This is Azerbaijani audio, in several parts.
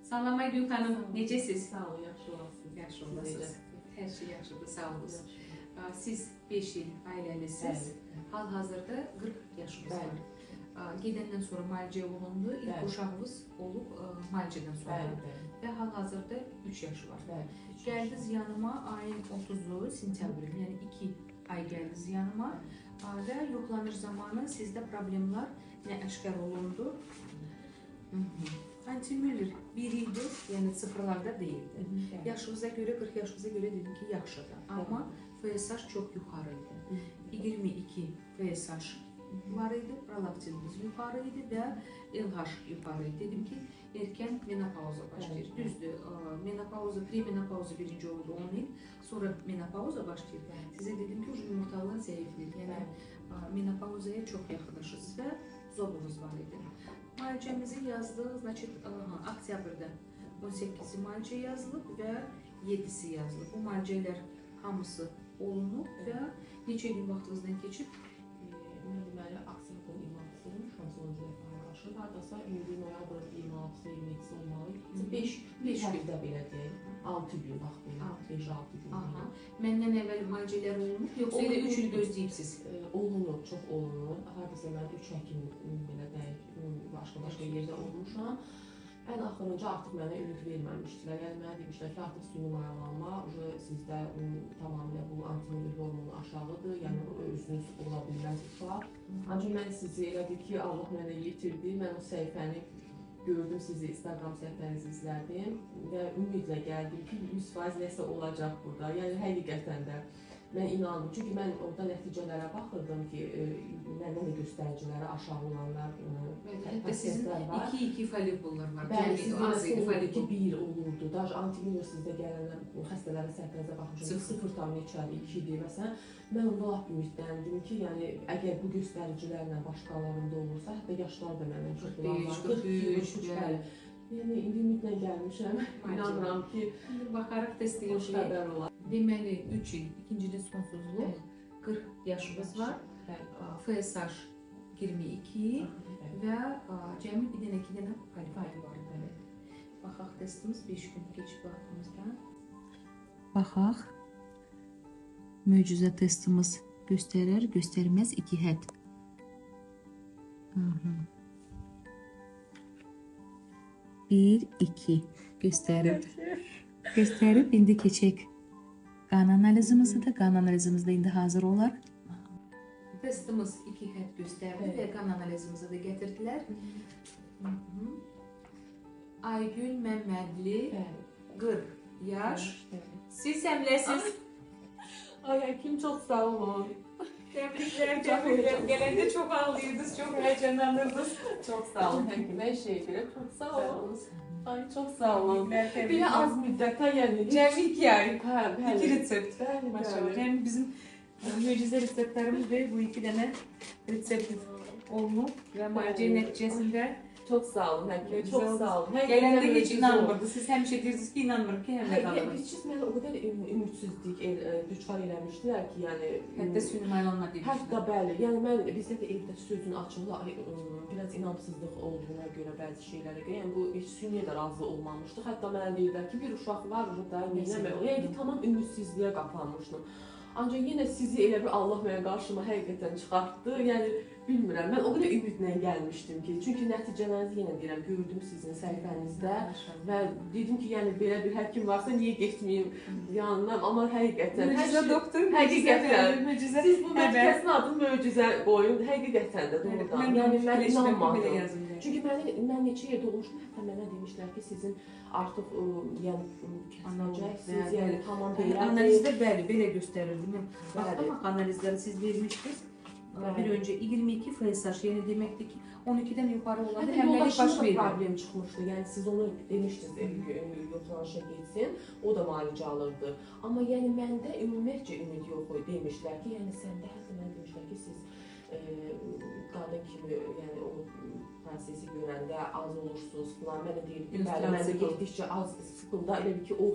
Salam Aygül xanım, necəsiz? Sağ olun, yaxşı olasınız. Yaxşı olasınız. Hər şey yaxşıdır, sağ olun. Siz 5 il ailəlisiniz. Hal-hazırda 40 yaşınız var. Gedəndən sonra müalicə olundu. İlk uşağınız olub müalicədən sonra. Və hal-hazırda 3 yaşı var. Gəldiniz yanıma ayın 30-u sentyabrın, yəni 2 ay gəldiniz yanıma və yoxlanış zamanı sizdə problemlər nə aşkar olundu? Anti-Müller 1 idi, yəni sıfırlarda deyildi. Yaşınıza görə, 40 yaşınıza görə dedim ki, yaxşıdır. Amma FSH çox yuxarı idi. 22 FSH var idi, prolaktinimiz yuxarı idi və LH yuxarı idi. Dedim ki, erkən menopauza başlayır. Düzdür, menopauza, premenopauza birinci oldu 10 il, sonra menopauza başlayır. Sizə dedim ki, yumurtalığı zəifləyir. Yəni, menopauzaya çox yaxınlaşırsınız və zobunuz var idi. Müalicəmizi yazdıq, значит, oktyabrda 18-i müalicə yazılıb və 7-si yazılıb. Bu müalicələr hamısı olunub və neçə gün vaxtınızdan keçib? Mən deməli, oktyabrın 26-sı olmuşam, sonuncu dəfə ayaqlaşıb. Hardasa indi noyabrın 26-sı, 27-si olmalı. 5 həftə belə deyək, 6 gün bax belə, 5-6 gün. Məndən əvvəl müalicələr olunub, yoxsa elə 3 il gözləyibsiz? Olunub, çox olunub. Hardasa mən 3 həkim belə deyək, başqa-başqa yerdə olmuşam. Ən axırıncı artıq mənə ümid verməmişdilər. Yəni mənə demişlər ki, artıq süni mayalanma, sizdə tamamilə bu anti-Müller hormonu aşağıdır, yəni özünüz ola bilməz uşaq. Ancaq mən sizi elə bil ki, Allah mənə yetirdi. Mən o səhifəni gördüm, sizi Instagram səhifənizi izlədim və ümidlə gəldim ki, 100% nəsə olacaq burada. Yəni həqiqətən də mən inandım. Çünki mən orada nəticələrə baxırdım ki, məndən də göstəricilərə aşağı olanlar pasientlər var. 2-2 folikullar var. Bəli, sizin 2-1 olurdu. Daha anti-Müller sizdə gələnlər, xəstələrin səhifənizə baxmışam, 0,2 idi. Məsələn, mən onda lap ümidləndim ki, yəni əgər bu göstəricilərlə başqalarında olursa, hətta yaşlar da məndən çox olanlar, 43, bəli. Yəni, indi ümidlə gəlmişəm. İnanıram ki, baxaraq test xoş xəbər olar. Deməli, 3 il, ikincinin sonsuzluq, 40 yaşımız var, FSH 22 və cəmi bir dənə, 2 dənə polip var. Baxaq, testimiz 5 gün keçib vaxtımızdan. Baxaq, möcüzə testimiz göstərər, göstərməz 2 hədd. 1, 2 göstərib. Göstərib, indi keçək qan analizimizi də. Qan analizimiz də indi hazır olar. Testimiz 2 hədd göstərdi və qan analizimizi də gətirdilər. Aygül Məmmədli, 40 yaş. Siz həmləsiz. Ay həkim, çox sağ olun. Təbriklər, təbriklər. Gələndə çox ağlayırdınız, çox həyəcanlanırdınız. Çox sağ olun həkim, hər şeyə görə çox sağ olun. Ay, çox sağ olun. Belə az müddətə, yəni... Cəmi 2 ay, 2 resept. Maşallah. Yəni bizim möcüzə reseptlərimiz də bu 2 dənə resept olunub və müalicə nəticəsində... Çox sağ olun həkim, çox sağ olun. Gələndə heç inanmırdı. Siz həmişə deyirsiniz ki, inanmır ki, həmlə qalırım. Biz mənə o qədər ümidsizlik düçar eləmişdilər ki, yəni... Hətta süni mayalanma demişdilər. Hətta bəli, yəni mən bizdə də evdə sözün açığı biraz inamsızlıq olduğuna görə, bəzi şeylərə görə, yəni bu heç süniyə də razı olmamışdıq. Hətta mənə deyirlər ki, bir uşaq var, da neynəmək olur. Yəni ki, tamam ümidsizliyə qapanmışdım. Ancaq yenə sizi elə bir Allah mənə qarşıma həqiqətən çıxartdı. Yəni, bilmirəm, mən o qədər ümidlə gəlmişdim ki, çünki nəticələrinizi yenə deyirəm, gördüm sizin səhifənizdə və dedim ki, yəni belə bir həkim varsa niyə getməyim yanına, amma həqiqətən, möcüzə doktor, həqiqətən, siz bu mərkəzin adını möcüzə qoyun, həqiqətən də doğrudan, yəni mən inanmadım. Çünki mən neçə yerdə olmuşdum, hətta mənə demişlər ki, sizin artıq yəni kəsiləcəksiniz, yəni tamam belədir. Analizdə bəli, belə göstərirdi. Mən baxdım, analizləri siz vermişdiniz. Bir öncə 22 FSH, yəni deməkdir ki, 12-dən yuxarı olanda həmləlik baş verir. Problem çıxmışdı, yəni siz onu demişdiniz, yoxlanışa getsin, o da müalicə alırdı. Amma yəni məndə ümumiyyətcə ümid yox idi, demişlər ki, yəni səndə, hətta mənə demişlər ki, siz qadın kimi, yəni o prosesi görəndə az olursunuz filan. Mənə deyirdi ki, bəli, məndə getdikcə az sıxılda, elə bil ki, o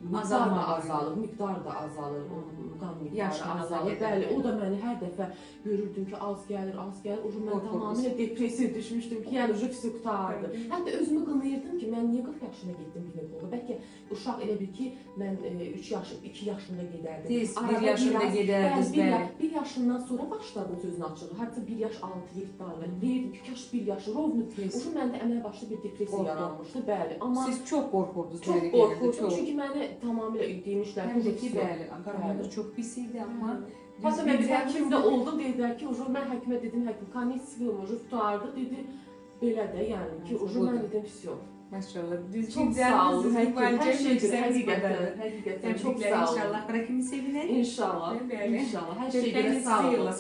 miqdar da azalır, miqdar da azalır, o qan miqdarı azalır. Bəli, o da məni hər dəfə görürdüm ki, az gəlir, az gəlir. O mən tamamilə depressiya düşmüşdüm ki, yəni vücut qurtardı. Hətta özümü qınayırdım ki, Mən niyə 40 yaşında getdim ginekoloqa? Bəlkə uşaq elə bil ki, mən 3 yaş, 2 yaşında gedərdim. Tez 1 yaşında gedərdiniz, bəli. 1 yaşından sonra başladım sözün açığı. Hətta 1 yaş 6-7 ay. Deyirdim ki, kaş 1 yaşı rovnu. Uşaq məndə əməl başlı bir depressiya yaranmışdı, bəli. Amma siz çox qorxurdunuz. Çox qorxurdum. Çünki mənə tamamilə demişlər ki, bəli, qarınız çox pis idi, amma Hatta mən bir həkimdə oldum, dedilər ki, mən həkimə dedim, həkim konesiyon qurtardı, dedi, belə də, yəni ki, mən dedim, vəsiyo. Maşallah, düzgün düzəldiniz, hər şey həqiqətən, həqiqətən çox sağ olun. İnşallah axıra kimi sevinək. İnşallah, inşallah, hər şey görə sağ olun.